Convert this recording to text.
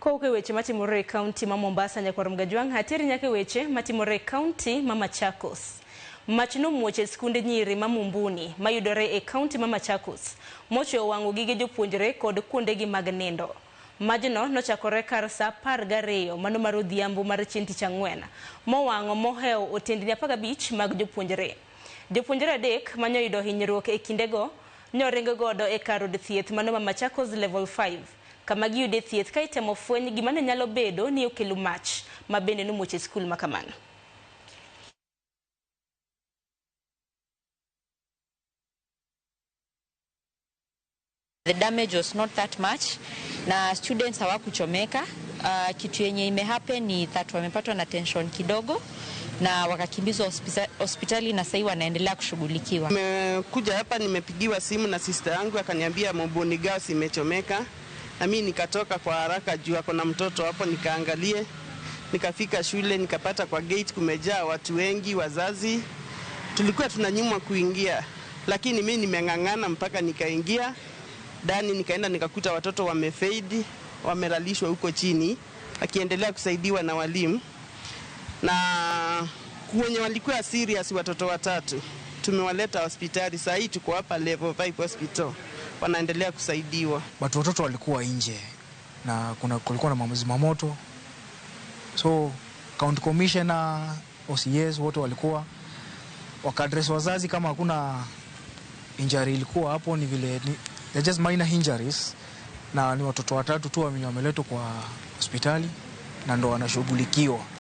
Kowuok e weche matimore e kaunti ma Mombasa nyakwar Mgajwang' ateri nyaka e weche matimore e kaunti ma Machakos. Mach nomuoch e skunde nyiri ma Mumbuni mayudore e kaunti ma Machakos mochweyo wang'o gige jopuonjre kod kuondegi mag nindo. Majno nochakore kar saa 12 mano mar odhiambo mar chieng' tich ang'wen mowang'o mohewo otendni 15 mag jopuonjre. Jopuonjre 3 manyoyudo hinyruok e kindego nyoring godo e kar od thieth mano ma Machakos Level 5 kama giyude thieth ka itemo fweny gima ne nyalo bedo ni okelo mach ma bende nomuoch e skul ma kamano. The damage was not that much na students hawakuchomeka. Kitu yenye imehappen ni that wamepatwa na tension kidogo na wakakimbizwa hospitali na sasa wanaendelea kushughulikiwa. Nimekuja hapa, nimepigiwa simu na sister yangu akaniambia Mumbuni Girls imechomeka, na mimi nikatoka kwa haraka juu ako na mtoto hapo, nikaangalie. Nikafika shule nikapata kwa gate kumejaa watu wengi, wazazi. Tulikuwa tunanyimwa kuingia, lakini mimi nimeng'ang'ana mpaka nikaingia ndani. Nikaenda nikakuta watoto wamefade, wamelalishwa huko chini wakiendelea kusaidiwa na walimu. Na wenye walikuwa serious watoto 3 tumewaleta hospitali. Sasa hii tuko hapa Level 5 hospital, wanaendelea kusaidiwa. But watoto walikuwa nje na kulikuwa na zimamoto. So county commissioner, OCS wote walikuwa wakaaddress wazazi kama hakuna injury ilikuwa hapo, ni vile ni, they're just minor injuries na ni watoto 3 tu wameletwa kwa hospitali na ndo wanashughulikiwa.